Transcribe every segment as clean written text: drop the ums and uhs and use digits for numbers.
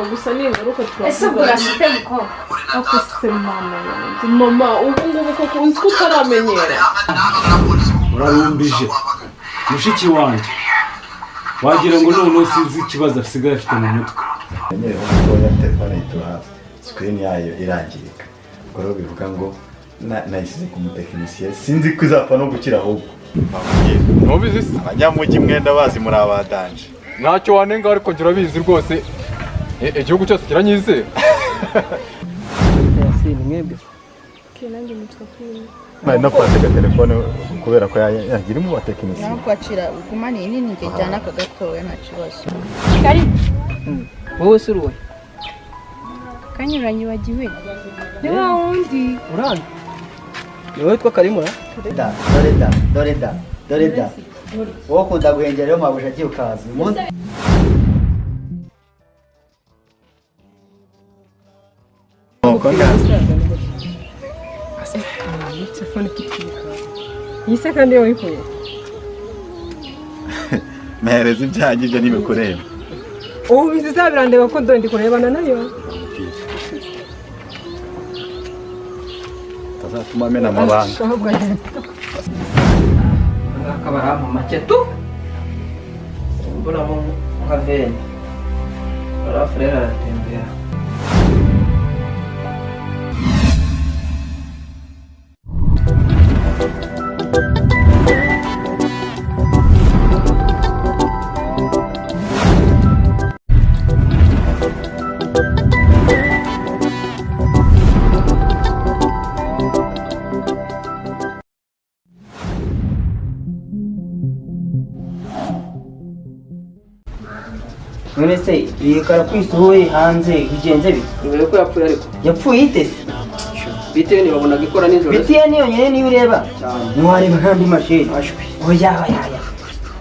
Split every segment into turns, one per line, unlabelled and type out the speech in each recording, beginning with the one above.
Gusa ningaruka
Ese ubwo
turavugana.
Urasite mukobwa?
Ako se mama yanjye, mama, ubu ngubu koko uzi ko utaramenyera.
Urarumbije mushiki wanjye, wagira ngo noneho sinzi ikibazo asigaye afite mu mutwe.
Nyereho mutoya, telefone yitura hasi, screen yayo irangirika. Ubwo rero bivuga ngo nayisize ku mutekinisiye, sinzi ko izapfa no gukira ahubwo.
Ntubizi se?
Abanyamujyi mwenda bazi muri abadanje.
Ntacyo wanenga, ariko njye urabizi rwose. Igihugu cyose kiranyizera.
Mwebwe?
Nanjye nitwa Queen.
Nari nakwatega telefone kubera ko yagira mu batekinisiye.
Naho kwakira ugumane iyi nini, njye njyana aka gatoya, nta kibazo.
Karibu.
Wowe se uruwe?
Kanyuranye wagiwe ni wa wundi.
Uranga ni wowe witwa Karimura?
Da, dore da, dore da, dore da. Wowe ukunda guhengera rero, mabuja agiye ukaza uyu munsi.
Nuko nga
Telefone itutwika iyi se kandi yo wayikuye?
Mpereza ibyanjye, ibyo ntibikureba.
Ubu bizi birandeba ko dore ndi kurebana nayo.
Utazatuma amena amabanga.
Ahubwo
Ngaka barampa make tu, mbonamo nka veni barafurere aratembera.
None se iyi karakwisuhuye hanze bigenze bite?
Mbere ko yapfuye ariko.
Yapfuye ite se?
BTN babonaga ikora nijoro.
BTN yonyine niyo ureba?
Cyane.
Ntiwareba n'andi mashini?
Ashwi.
Oya, oya, oya.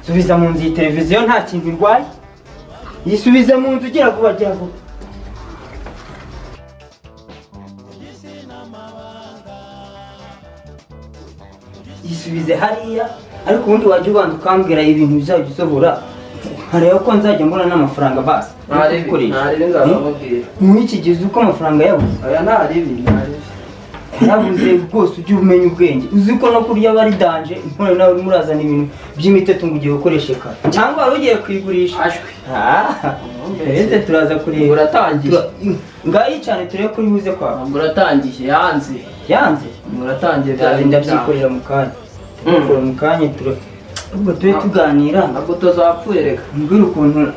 Subiza mu nzu iyi televiziyo, nta kintu irwaye. Yisubize mu nzu, gira vuba, gira vuba. Yisubize hariya. Ariko ubundi wajya ubanza ukambwira ibintu bizajya usohora, nkareba ko nzajya mbona n'amafaranga basi yo
Ntaribi.
kubikoresha.
Ntaribi, nzabamubwira.
Muri iki gihe uzi ko amafaranga yabuze?
Oya, ntaribi, ntaribi.
Yarabuze rwose, ujye umenya ubwenge. Uzi ko no kurya aba ari danger? None nawe urimo urazana ibintu by'imiteto ngo ugiye gukoresha ekara, cyangwa wari ugiye kuyigurisha?
Ashwi.
Ah, ndetse turaza kureba.
Uratangiye.
Ngaho cyane, turebe ko uri buze kwawe.
Ntabwo uratangiye, yanze.
Yanze.
Uratangiye bya
Bya
bindi.
Ndabyikorera mu kanya, tubikora mu kanya, ubwo tube tuganira.
Ntabwo tuzapfuye reka.
Mbwira ukuntu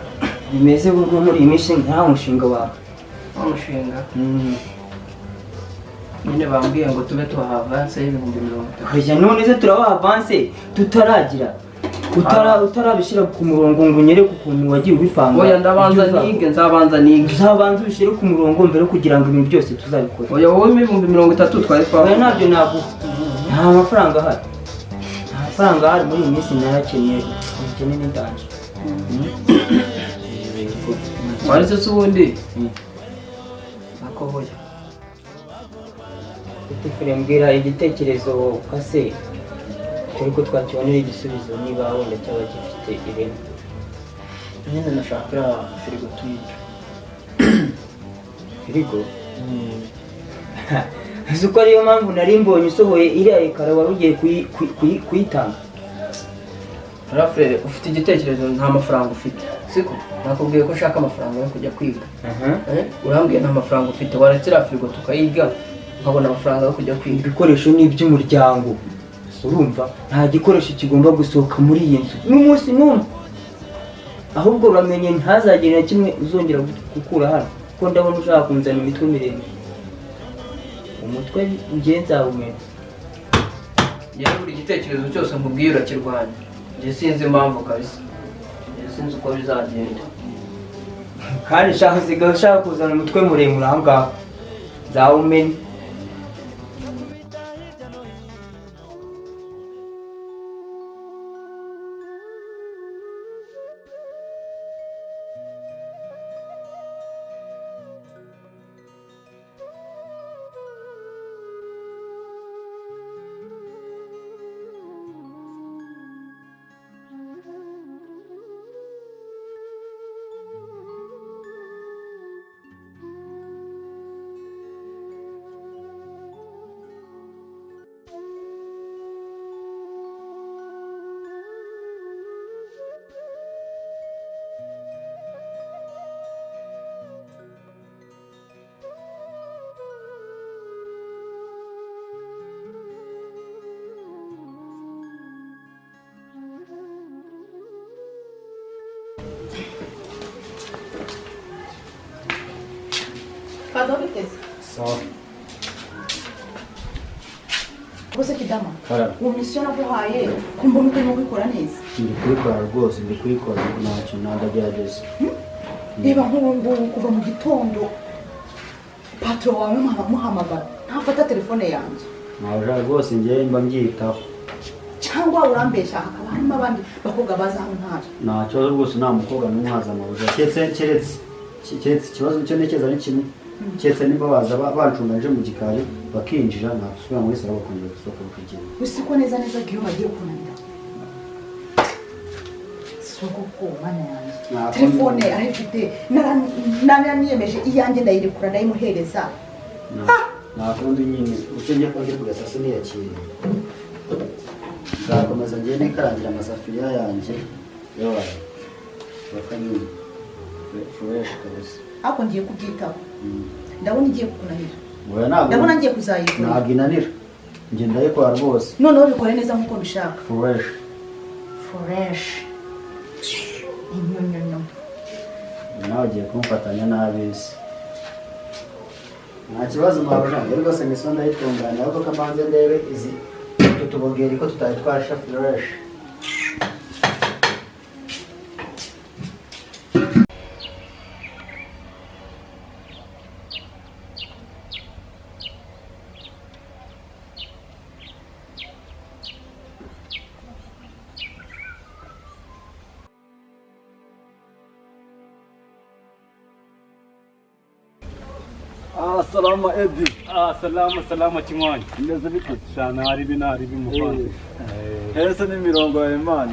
bimeze ubwo muri iyi minsi, nta mushinga wawe?
Wa mushinga nyine bambwiye ngo tube tubaha avance y'30,000.
Oya, none se turabaha avance tutaragira utarabishyira ku murongo ngo unyereke ukuntu wagiye ubipanga?
Oya, ndabanza
Ibyo
nige, nzabanza nige.
Uzabanza ubishyire ku murongo mbere kugira ngo ibintu byose tuzabikore.
Oya, wowe 30,000 twari
Oya,
twavuze.
ntabyo naguha, nta mafaranga ahari, nta mafaranga ahari muri iyi minsi, narakeneye, ubukene ni danger.
Waretse se ubundi? Ako hoya.
Fure, mbwira igitekerezo ukase turi ko twakibonera igisubizo, niba wenda cyaba gifite ireme.
Nyine nashaka iriya firigo tuyirya.
Firigo? Uzi ko ariyo mpamvu nari mbonye usohoye iriya ekara, wari ugiye kuyitanga?
Rafurere, ufite igitekerezo, nta mafaranga ufite, siko? Nakubwiye ko ushaka amafaranga yo kujya kwiga. Eh, urambwiye nta mafaranga ufite. Waretse iriya firigo tukayiga, nkabona amafaranga yo kujya kwiga.
Ibikoresho ni iby'umuryango, urumva? Nta gikoresho kigomba gusohoka muri iyi nzu n'umunsi n'umwe. Ahubwo uramenye ntazagire na kimwe uzongera gukura hano, kuko ndabona ushaka kunzana imitwe miremire. Umutwe njye nzawumena.
Njyewe buri gitekerezo cyose nkubwiye urakirwanya. Njye sinzi impamvu kabisa, njye sinzi uko bizagenda.
Kandi ushaka usigaye ushaka kuzana umutwe muremure aho ngaho, nzawumena.
Kado biteze.
Sawa.
Bose kidama. Uwo mission naguhaye kumbona uko ubikora neza.
Ndi kubikora rwose, ndi kubikora ntacyo nadagerageza.
Reba nk'ubu ngubu kuva mu gitondo patro wawe muhamagara ntafata telefone yanjye.
Naje rwose ngiye mba mbyitaho.
Cyangwa urambesha hakaba harimo abandi bakobwa baza hano ntari.
Nta kibazo rwose, nta mukobwa n'umwe haza amabuja. Keretse ikibazo cyo ntekereza ni kimwe. Keretse nimba baza bancunga nje mu gikari bakinjira ntasubira muri salo bakongera gusohoka bakagenda.
Uzi ko neza neza Guillaume agiye kunanira. Soko ko mana yanjye. Telefone arayifite naraniyemeje iyanjye ndayirekura ndayimuhereza.
Nta kundi nyine usibye ko ngiye kugasasa niyakiriye. Nzakomeza ngende nkarangira amasafuriya yanjye yabaye. Bakanyine. Fresh kabisa.
Ako ngiye kubyitaho. Ndabona igiye kukunanira.
Oya ntabwo.
Ndabona ngiye kuzayikora.
Ntabwo inanira. Nge ndayikora rwose.
Noneho bikore neza nkuko mbishaka.
Fresh.
Fresh. Inyonyono.
Nawe ugiye kumfatanya n'abisi. Nta kibazo mabuja, njye rwose miso ndayitunganya ahubwo ko mbanze ndebe izi tutubogeri ko tutari twasha fresh.
Salama Edi. Salama salama Kimwanyi. Neza bite? Shana hari binari bimufana.
Hese ni mirongo ya Imana.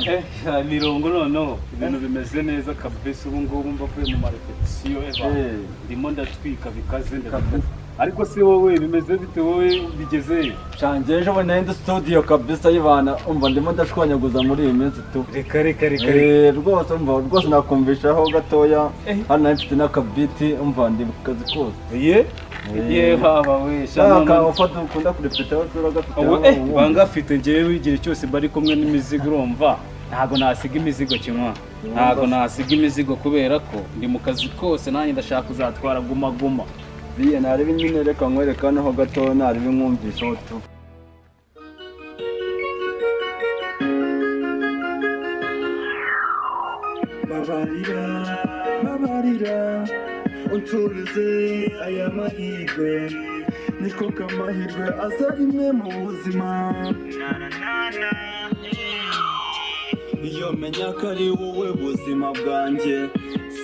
Mirongo noneho ibintu bimeze neza kabisa ubu ngubu mbavuye mu marepetition eva. Ndimo ndatwika bikaze ndabikaze. Ariko se wowe bimeze bite wowe bigeze?
Shanje ejo bundi nari ndi studio kabisa y'ibana umva ndimo ndashwanyaguza muri iyi minsi tu.
Reka reka reka.
Rwose umva rwose nakumvishaho gatoya. Hano nari mfite n'akabiti umva ndi ku kazi kose.
Ye? Ye baba we
shaka ufata ukunda kurepeta uragafite.
Banga afite ngewe igihe cyose bari kumwe n'imizigo urumva. Ntago nasiga imizigo kimwa. Ntago nasiga imizigo kubera ko ndi mu kazi kose nanjye ndashaka kuzatwara guma guma.
Biye narebe nyine reka nkwereka naho gato narebe nkumvisha tu.
Babarira, babarira, unsubize aya mahirwe, niko kamahirwe aza rimwe mu buzima. Iyo menya ko ari wowe buzima bwanjye,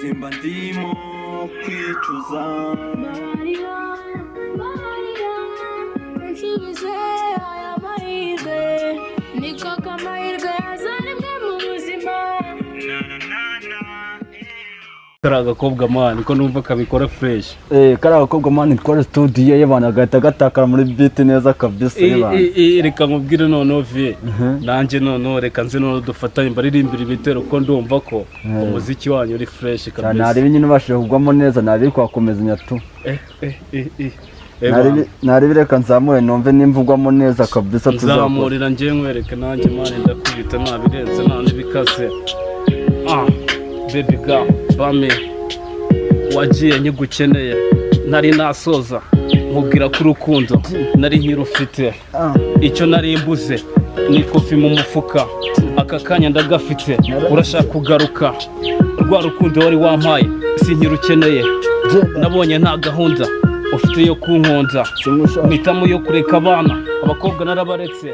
simba ndimo kwicuza.
Babarira, babarira, unsubize aya mahirwe, niko kamahirwe aza rimwe mu buzima.
Kari agakobwa mani ko numva kabikora fresh.
Kari agakobwa mani twari studio y'abantu agahita gatakara muri beat neza kabisa y'abantu.
Reka nkubwire noneho vie. Nanjye noneho reka nze noneho dufatanye mbaririmbira ibitero ko ndumva ko umuziki wanyu uri fresh kabisa.
Narebe nyine ubashije kugwamo neza narebe kwakomezanya tu. Narebe reka nzamure numve nimvugwamo neza kabisa tuzakora.
Nzamurira ngiye nkwereke nanjye mani ndakubita nabirenze nta bikaze. Baby girl, bame wagiye nyigukeneye nari nasoza nkubwira ko urukundo nari nkirufite icyo nari mbuze ni kofi mu mufuka aka kanya ndagafite urashaka kugaruka rwa rukundo wari wampaye sinkirukeneye nabonye nta gahunda ufite yo kunkonda mpitamo yo kureka abana abakobwa narabaretse.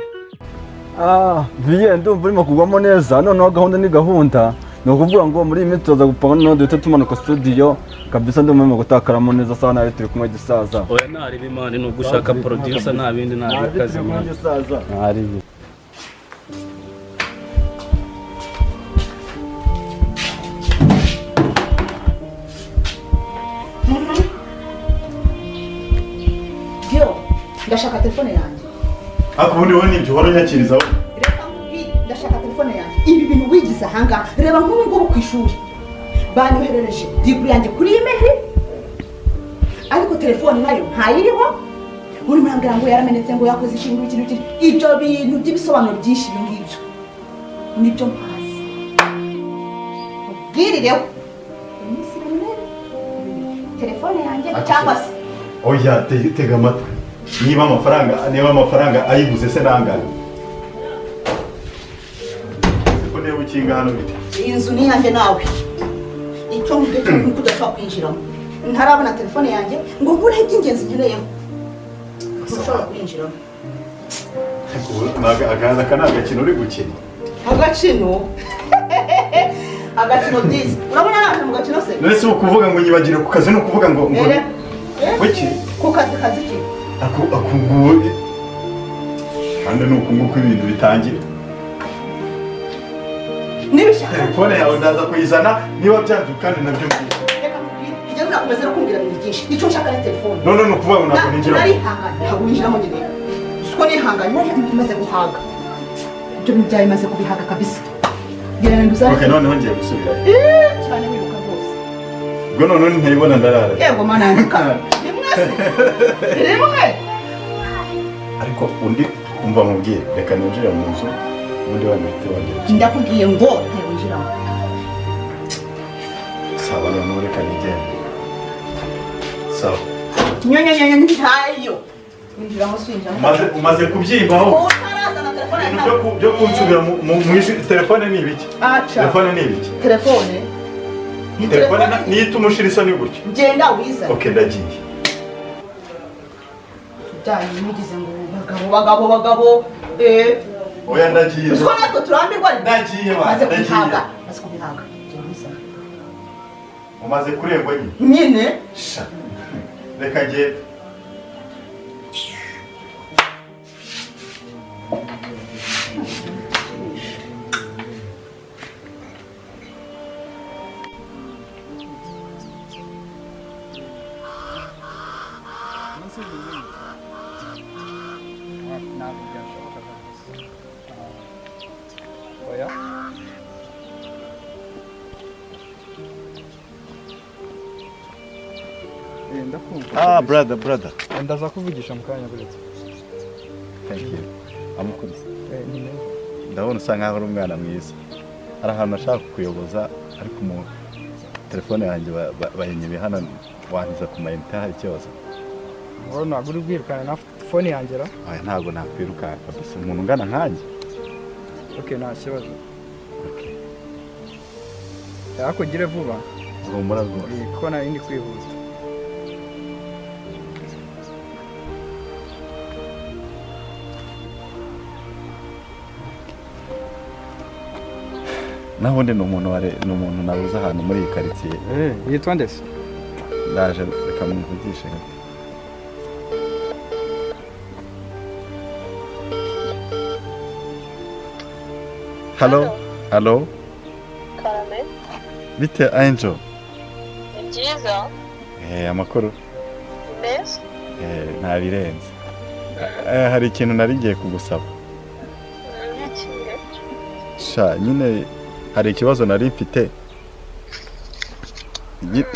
Biye ndumva urimo kugwamo neza noneho gahunda ni gahunda. Ni ukuvuga ngo muri iyi minsi tuza gupanga noneho duhita tumanuka studio kabisa ndumva urimo gutakaramo neza sawa nabi turi kumwe gisaza.
Oya narebe imana ni ugushaka producer nta bindi nabikaze mani. Narebe.
Yo, ndashaka telefone yanjye.
Ariko ubundi wowe nibyo uhora unyakiriza wowe.
Reka nkubwire ndashaka telefone yanjye. Ibi bintu wigize ahanga reba nk'ubu ngubu ku ishuri banyoherereje degree yanjye kuri email ariko telefone nayo ntayiriho. Uri murambwira ngo yaramenetse ngo yakoze ikintu iki n'iki, ibyo bintu by'ibisobanuro byinshi ibi ngibyo nibyo mpazi. Ubwirireho iminsi minini telefone yanjye cyangwa se
Oya, tega amatwi. Niba amafaranga ayiguze se nangana. Ko niba ukinga hano bite?
Iyi nzu ni iyanjye nawe. Icyo nkubwiye cyo nuko udashobora kwinjiramo. Ntarabona telefone yanjye ngo nkureho iby'ingenzi nkeneyeho. Ntushobora kwinjiramo.
Aka ni agakino uri gukina.
Agakino? Agakino disi. Urabona naje mu gakino se?
None se ukuvuga ngo nyibagire ku kazi ni ukuvuga ngo kuki?
Ku kazi kazi ki?
Akunguye. Kandi ni uku nguku ibintu bitangira.
Nibishaka.
Telefone yawe ndaza kuyizana niba byanze kandi nabyo mbwira.
Reka nkubwire. Ijya nakomeza no kumbwira ibintu byinshi. Icyo nshaka ni telefone.
None ni ukuvuga ngo ntabwo ninjiramo.
Narihanganye. Ntabwo winjiramo nyine. Siko nihanganye nari maze guhaga. Ibyo bintu byawe maze kubihaga kabisa. Genda uzane.
Okay, noneho ngiye gusubirayo.
Cyane wiruka rwose.
Ubwo noneho ntayibona ndarara.
Yego mana yanjye. Rimwe se. Rimwe.
Ariko undi umva mubwire reka ninjire mu nzu ubundi wamwite wongera.
Ndakubwiye ngo ntawinjiramo.
Sawa noneho reka nigende. Sawa.
Nyonyonyonyo ntayo. Winjiramo swinjiramo.
Umaze kubyimbaho.
Utarazana telefone
yawe. Byo kunsubira mu telefone ni ibiki? Telefone ni ibiki?
Telefone.
Telefone niyo ituma ushira isoni gutya.
Genda wizane.
Okay, ndagiye.
Byanyu mugize ngo bagabo bagabo
Oya ndagiye.
Uko natwe turambirwa
ndagiye ba.
Maze kubihaga. Maze kubihaga.
Umaze kurengwa nyine.
Nyine?
Sha. Reka ngende. Ah, brother.
Ndaza kuvugisha mu kanya buretse.
Thank you. Amakuru. Ndabona usa nkaho uri umwana mwiza. Hari ahantu nashaka kukuyoboza ariko mu telefone yanjye bayinyibye hano wantiza ku mayinite hari ikibazo.
Ngo ntabwo uri bwirukane na phone yanjye ra?
Oya ntabwo nakwirukanka kabisa umuntu ungana nkanjye.
Okay, nta kibazo.
Okay.
Yakugire vuba.
Humura rwose.
Kuko nari ndi kwihuta.
Naho ndi ni umuntu nabuze ahantu muri iyi karitsiye.
Yitwa nde se?
Ndaje reka mumuvugishe gato. Hello? Hello?
Karame.
Bite Angel?
Ni byiza.
Amakuru?
Meza.
Nta birenze. Hari ikintu nari ngiye kugusaba. Sha nyine hari ikibazo nari mfite.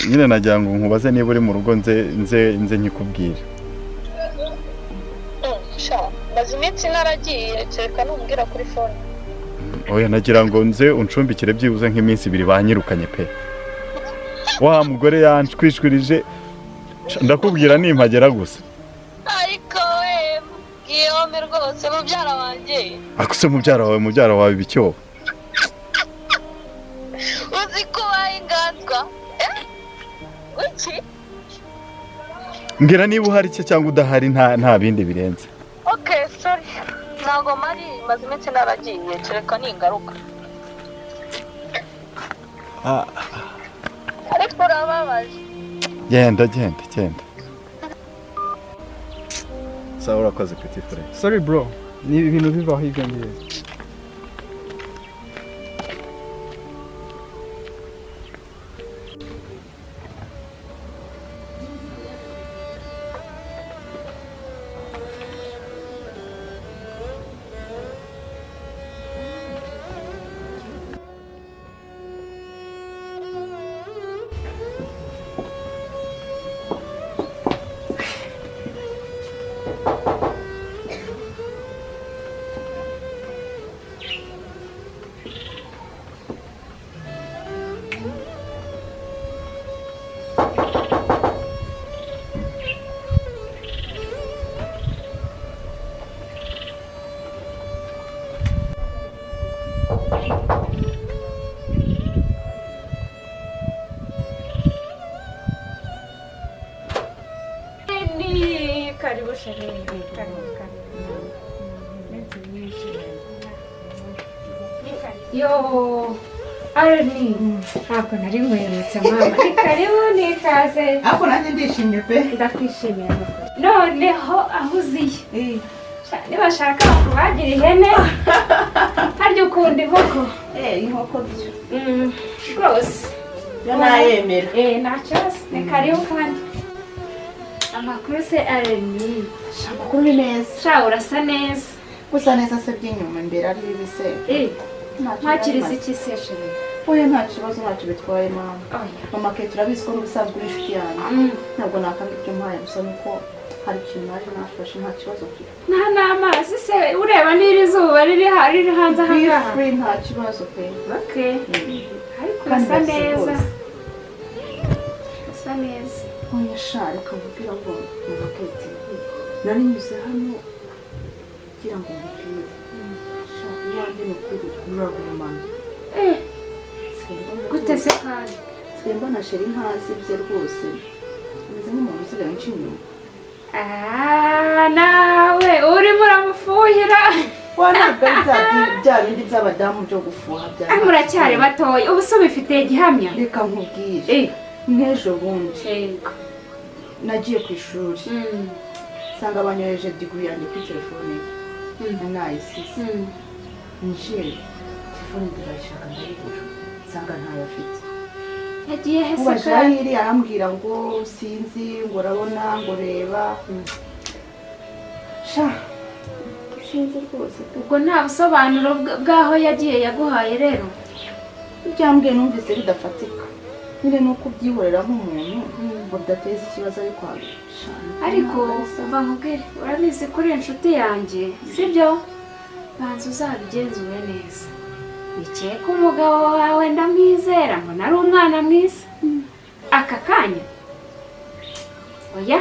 Nyine nagira ngo nkubaze niba uri mu rugo nze nkikubwira.
Sha, maze iminsi naragiye kereka numbwira kuri phone.
Oya nagira ngo nze uncumbikire byibuze nk'iminsi ibiri banyirukanye pe. Wa mugore yanshwishwirije ndakubwira nimpagera gusa.
Ariko we Guillaume rwose mubyara wanjye.
Akuse mubyara wawe ibicyo.
Uzi ko bayinganzwa? Uki?
Mbwira niba uhari cye cyangwa udahari nta bindi birenze.
Okay, sorry. Ntabwo mari maze iminsi naragiye kereka ningaruka. Ariko urababaje.
Genda. Sawa urakoze petit frère.
Sorry bro, ni ibintu bibaho ibyo ngibyo.
Karibu chérie. Karibu, karibu. Iminsi myinshi. Yo, Aroni, ntabwo nari nkweretse mama. Ni karibu, ni ikaze.
Ariko nanjye ndishimye pe.
Ndakwishimiye. Noneho aho uziye. Nibashaka bakubagira ihene. Harya ukunda inkoko?
Inkoko byo.
Rwose.
Yo nayemera.
Nta kibazo. Ni karibu kandi. Amakuru se Aroni?
Amakuru ni meza.
Sha urasa neza.
Gusa neza se by'inyuma imbere ari bibise.
Ntakiriza iki se chérie?
Oya nta kibazo, ntacyo bitwaye mama. Mama Kate urabizi ko n'ubusanzwe uri inshuti yanjye. Ntabwo nakanga ibyo mpaye gusa nuko hari ikintu nari nafashe nta kibazo mfite.
Nta n'amazi se ureba n'iri zuba riri hanze aha ngaha.
Be free nta kibazo pe.
Okay. Ariko urasa neza. Urasa neza.
Oya sha reka nkubwire ngo mama Kate nari nyuze hano kugira ngo nkubwire. Sha iwanjye ni ukuri ruragurumana.
Gute se kandi?
Nsigaye mbona chérie ntazi ibye rwose. Ameze nk'umuntu usigaye unca inyuma.
Nawe urimo uramufuhira.
Wa ntabwo ari bya bindi by'abadamu byo gufuha bya.
Muracyari batoya ubu se ubifitiye gihamya?
Reka nkubwire. Nk'ejo bundi nagiye ku ishuri nsanga banyohereje degree yanjye kuri telefone ye nayisize. Nje telefone ndayishaka ndayibura nsanga ntayo afite.
Yagiye he se
kandi? Ahiri arambwira ngo sinzi ngo urabona ngo reba. Sha sinzi rwose.
Ubwo nta busobanuro bw'aho yagiye yaguhaye rero?
Ibyambwiye numvise bidafatika. Nyine nuko ubyihorera nk'umuntu ngo bidateza ikibazo ariko
ariko umva nkubwire urabizi ko uri inshuti yanjye sibyo? Banza uzabigenzure neza. Nikeka umugabo wawe ndamwizera ngo nari umwana mwiza. Aka kanya oya,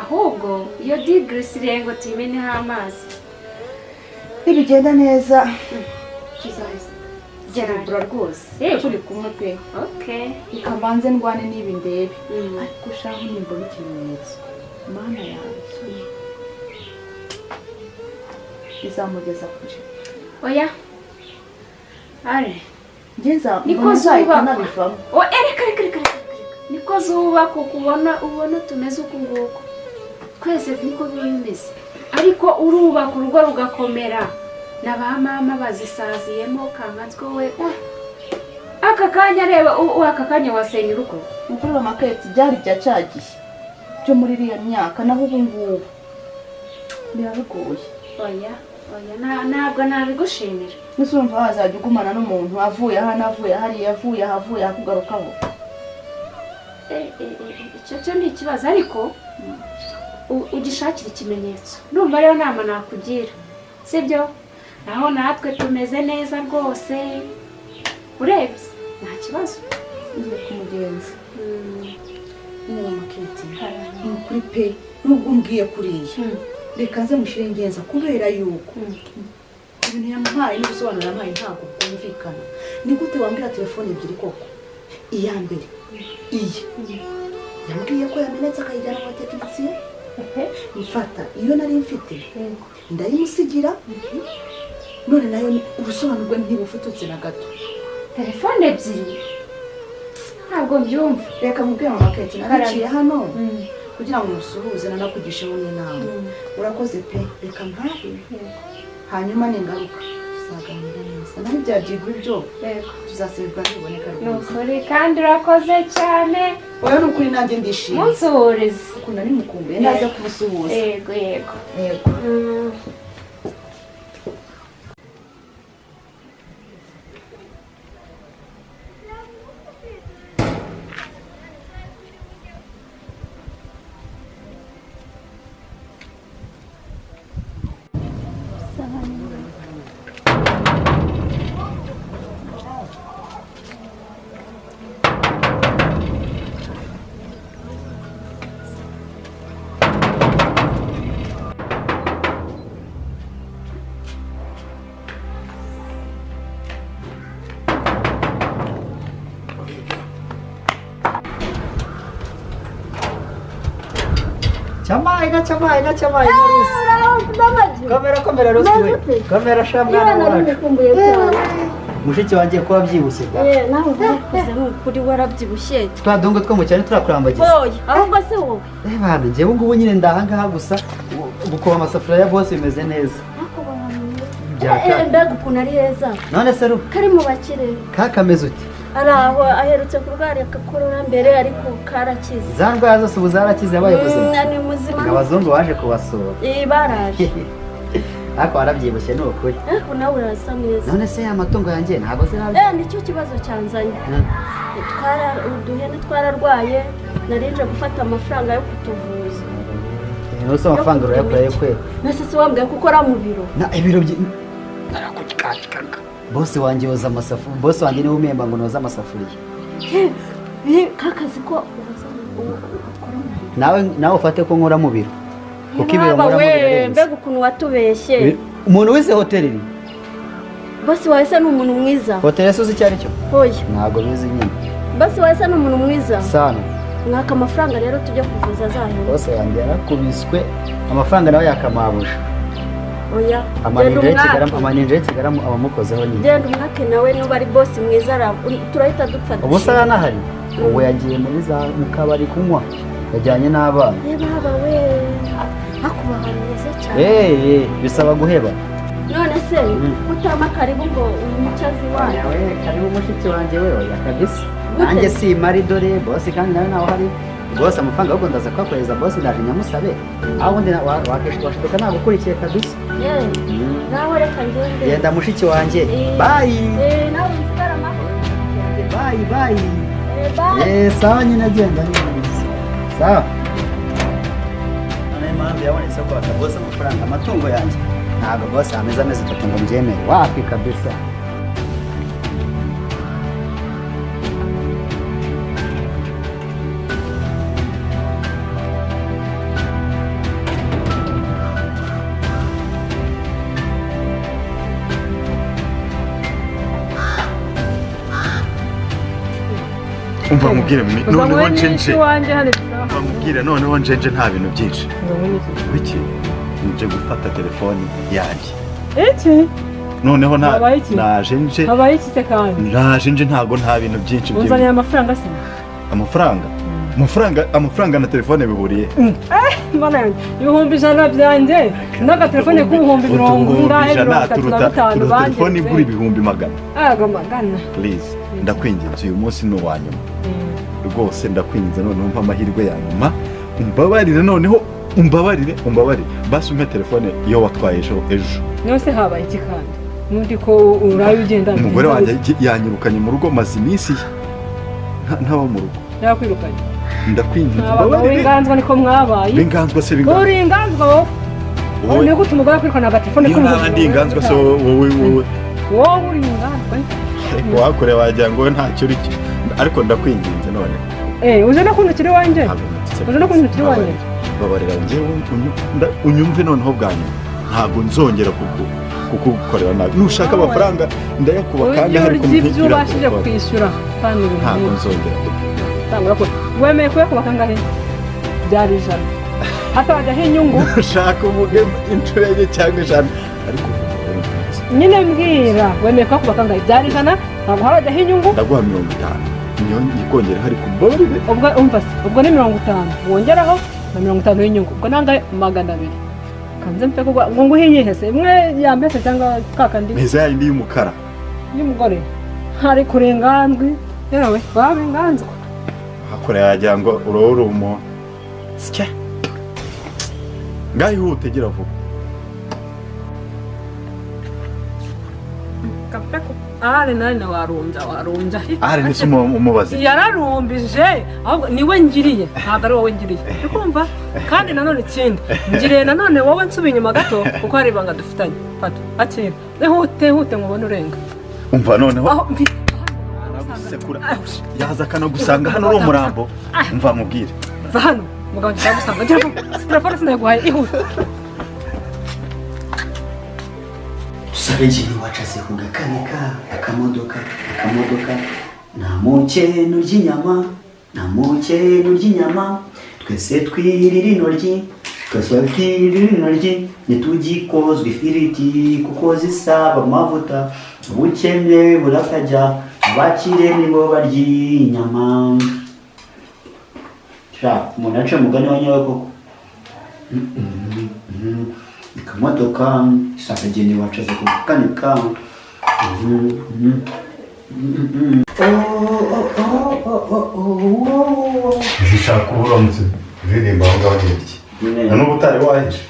ahubwo iyo digrisi rengo tuyimeneho amazi.
Nibigenda neza tuzahise rwose turi kumwe pe.
Okay.
Reka mbanze ndwane n'ibi ndebe. Ariko shaho nimbona ikimenyetso mana yanjye izamugeza kure.
Oya Are
ngenza
niko zubakwa. Reka reka reka niko zubakwa ukubona ubona tumeze uku nguku twese niko biba bimeze. Ariko urubaka urugo rugakomera na ba mama bazisaziyemo kankatswe we. Aka kanya reba aka kanya wasenya urugo.
Mukuru wa Makete byari bya cyagiye byo muri iriya myaka naho ubu ngubu biragoye.
Oya oya ntabwo nabigushimira.
Nusumva wazajya ugumana n'umuntu avuye hano avuye hariya avuye aha avuye akugarukaho.
Icyo cyo ni ikibazo ariko ugishakira ikimenyetso. Ndumva rero nama nakugira. Sibyo? Naho natwe tumeze neza rwose. Urebye nta kibazo.
Ngiye kumugenza. Nyine mama Kate ni ukuri pe nubwo umbwiye kuriya. Reka nze mushire ngenza kubera yuko ibintu yampaye n'ubusobanuro yampaye ntabwo bwumvikana. Ni gute wambwira telefone ebyiri koko? Iya mbere iyi yambwiye ko yamenetse akayijyana mu batekinisiye. Mfata iyo nari mfite ndayimusigira none nayo ubusobanuro bwe ntibufututse na gato.
Telefone ebyiri ntabwo mbyumva.
Reka mubwire mama Kate naraciye hano kugira ngo musuhuze nanakugisheho n'inama. Urakoze pe reka ntahe hanyuma ningaruka tuzaganira neza. Naho ibya degree byo tuzasubirwa niboneka rwose.
Nukuri kandi urakoze cyane.
Oya nukuri nanjye ndishimye.
Munsuhurize.
Ukuntu nari mukumbuye naza kumusuhuza.
Yego yego.
Yego.
Chamaye chamaye chamaye Rusi. Kamera kamera Rusi we. Kamera sha mwana wacu. Mushiki wanjye ko wabyibushye da.
Nawe urakuze n'ukuri warabyibushye.
Twa dongo two mu cyane turakurambagiza.
Oya, ahubwo se wowe.
Bana njyewe ngubu nyine ndahangaha gusa gukoba amasafuriya ya boss bimeze neza.
Mbega ukuntu ari heza.
None se ru.
Kari mu bakire.
Kakameze uti.
Araho aherutse kurwara akakorora mbere ariko karakize.
Za ndwara zose ubu zarakize yabaye muzima.
Ni muzima.
Abazungu baje kubasura.
Baraje.
Ariko warabyibushye ni ukuri.
Ariko nawe urasa neza.
None se amatungo yanjye ntabwo zirabye.
Nicyo kibazo cyanzanye. Uduhene twararwaye narinje gufata amafaranga yo kutuvuza.
Nose amafaranga urayakuye kwe.
Nase se wambwiye ko ukora mu biro.
Na ibiro narakukikakaka. Boss wanjye yoza amasafuriya. Boss wanjye niwe umemba ngo noza amasafuriya.
Kakazi ko ukora mu biro.
Nawe ufate ko nkora mu biro. Kuko ibiro nkora mu biro.
Mbega ukuntu watubeshye.
Umuntu wize hoteli.
Boss wawe se ni umuntu mwiza.
Hoteli se uzi icyo ari cyo?
Oya.
Ntabwo bizi nyine.
Boss wawe se ni umuntu mwiza.
Sana.
Mwaka amafaranga rero tujye kuvuza zahera.
Boss wanjye yarakubiswe amafaranga nawe yakamabusha.
Oya.
Amaninja y'ikigarama abamukozeho nyine.
Genda umwake nawe nuba ari boss mwiza turahita dupfa.
Ubu se aranahari? Ubu yagiye muri za mu kabari kunywa. Yajyanye n'abana.
Baba we. Akuba ahantu heza cyane.
Bisaba guheba.
None se kutama karibu ngo umucazi wayo.
We karibu mushiki wanjye we oya kabisa. Nanjye si mari dore boss kandi nawe nawe hari boss amafaranga ahubwo ndaza kwakohereza boss ndaje nyamusabe. Aho ubundi wakishuka nagukurikiye kabisa.
Nawe reka ngende.
Genda mushiki wanjye. Bye.
Nawe usigara amahoro.
Bye bye. Bye. Sawa nyine genda nyine. Sawa. None impamvu yabonetse ko bakaboza amafaranga amatungo yanjye. Ntabwo boss ameze amezi atatu ngo mbyemere. Wapi kabisa.
Umva mubwire noneho njenje. Umva mubwire noneho njenje nta bintu byinshi. Biki? Nje gufata telefoni yanjye.
Iki?
Noneho naje nje.
Habaye iki se kandi?
Naje nje ntago nta bintu byinshi byinshi.
Unzaniye amafaranga se?
Amafaranga? Amafaranga na telefone bihuriye.
Mana yanjye, 100,000 byanjye n'agatelefone k'ibihumbi 45 banjye.
Telefone igura 100,000.
Aga magana.
Please, ndakwinginze uyu munsi ni uwa nyuma. Rwose ndakwinginze noneho mpa amahirwe ya nyuma. Umbabarire noneho umbabarire. Basi umpe telefone iyo watwaye ejo.
Nose habaye iki kandi? Nundi ko uraye ugenda.
Umugore wanjye yanyirukanye mu rugo maze iminsi ntaba mu rugo.
Yakwirukanye.
Ndakwinginze
umbabarire. Inganzwa niko mwabaye.
Inganzwa se binganzwa.
Uri inganzwa wowe. Wowe gute umugore akwirukana agatelefone
k'umuntu. Niba ndi inganzwa se wowe.
Wowe uri inganzwa.
Ariko wakure wagira ngo ntacyo uri ariko ndakwinginze none.
Uje no kuntukira iwanjye? Uje no kuntukira iwanjye?
Babarira njyewe unyumve noneho bwa nyuma. Ntabwo nzongera kukukorera nabi. Nushaka amafaranga ndayakuba kandi hari
kumenya ibyo ubashije kwishyura.
Ntabwo nzongera.
Wemeye kuyakuba kangahe? Byari 100. Hatajyaho inyungu.
Ushaka uvuge inshuro enye cyangwa 100 ariko
nyine mbwira wemeye kuyakuba kangahe? Byari 100 ntabwo harajyaho inyungu.
Ndaguha 50. Niyo nyikongera hari kumbabarire.
Ubwo umva se, ubwo ni 50 wongeraho na 50 y'inyungu. Ubwo nangahe 200. Kanze mpe kugwa ngo nguhe iyihe se? Imwe ya mbese cyangwa kakandi?
Meza yindi y'umukara.
Y'umugore. Hari kurenganzwe. Yewe waba inganzwa.
Hakora yagira ngo urore umuntu. Sike. Ngaho utegera vuba.
Kapeko are nani warumbya.
Are nisi umubaze.
Yararumbije ahubwo niwe ngiriye ntabwo ari wowe ngiriye. Ukumva kandi nanone ikindi ngiriye nanone wowe nsubi inyuma gato kuko hari ibanga dufitanye. Fata akira. Ihute ngo ubone urenga.
Umva noneho. Sekura. Yaza akanagusanga hano uri umurambo. Umva mubwire.
Va hano mugabo ngiye gusanga ngira ngo telefone sinaguhaye ihute.
Sabe wacaze kugakanika akamodoka nta mukene urya inyama nta mukene urya inyama Twese twirira intoryi, twese twirira intoryi, ntitugikozwa ifiriti kuko zisaba amavuta. Ubukene burakajya, abakire nibo barya inyama. Sha, umuntu yaciye umugani wa nyawe koko. Ikamodoka isakageni wacaze kukanika.
Zishaka kuba uramutse uririmba aho ngaho n'ibiki na n'ubu utari wahishe.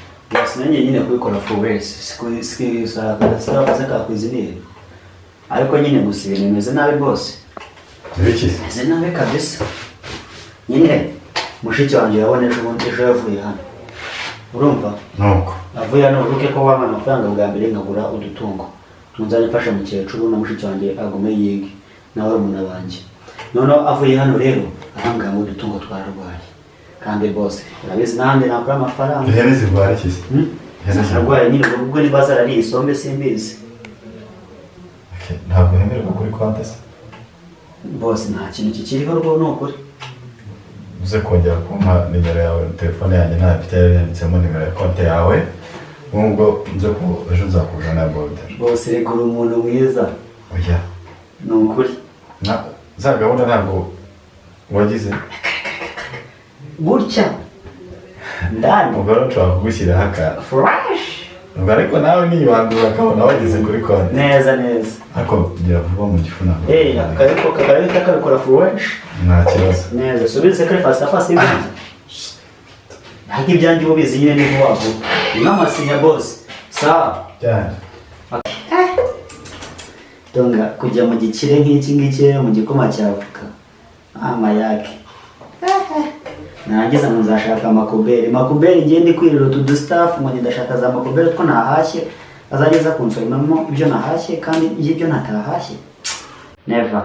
Sinanjye nyine kubikora for wese sikakwiziniye, ariko nyine gusa ibintu bimeze nabi rwose.
Ibiki?
Bimeze nabi kabisa. Nyine mushiki wanjye urabona ejo bundi ejo yavuye hano, urumva?
Nuko
avuye hano uruke ko wampa amafaranga bwa mbere nkagura udutungo nzajya mfasha mukecuru na mushiki wanjye agume yige na barumuna banjye. Noneho avuye hano rero arambwira ngo udutungo twararwaye, kandi bose urabizi n'ahandi nakura amafaranga.
Ihene zirwara iki se? Ihene
zararwaye nyine ubwo niba zarariye isombe simbizi.
Ntabwo hemererwa kuri konti se?
Bose nta kintu kikiriho rwo ni ukuri.
Uze kongera kumpa nimero yawe, telefone yanjye nta mfite yanditsemo nimero ya konti yawe, nubwo nze ko ejo nzakuzana na border.
Bose reka uri umuntu mwiza.
Oya.
Ni ukuri.
Na za gahunda ntabwo wagize
gutya ndani.
Ubwo rero nshobora kugushyiraho akantu.
Fresh.
Ubwo ariko nawe niyibandura akabona wageze kuri konti.
Neza neza.
Ariko gira vuba mu gifu ntabwo.
Akariko kakarita kabikora fresh.
Nta kibazo.
Neza, subize kuri fast fast ibyanjye. Ntabwo ibyanjye ubizi nyine ni vuba vuba. N'amasinya boss. Sawa.
Cyane.
Donga kujya mu gikire nk'iki ngiki rero mu gikoma cya Afrika. Ama yake. Narangiza ngo nzashaka amakuberi. Makuberi ngiye ndi kwirira utu dustaff ngo ndashaka za makuberi two nahashye. Azageza kunsoromamo ibyo nahashye kandi ibyo natahashye. Never.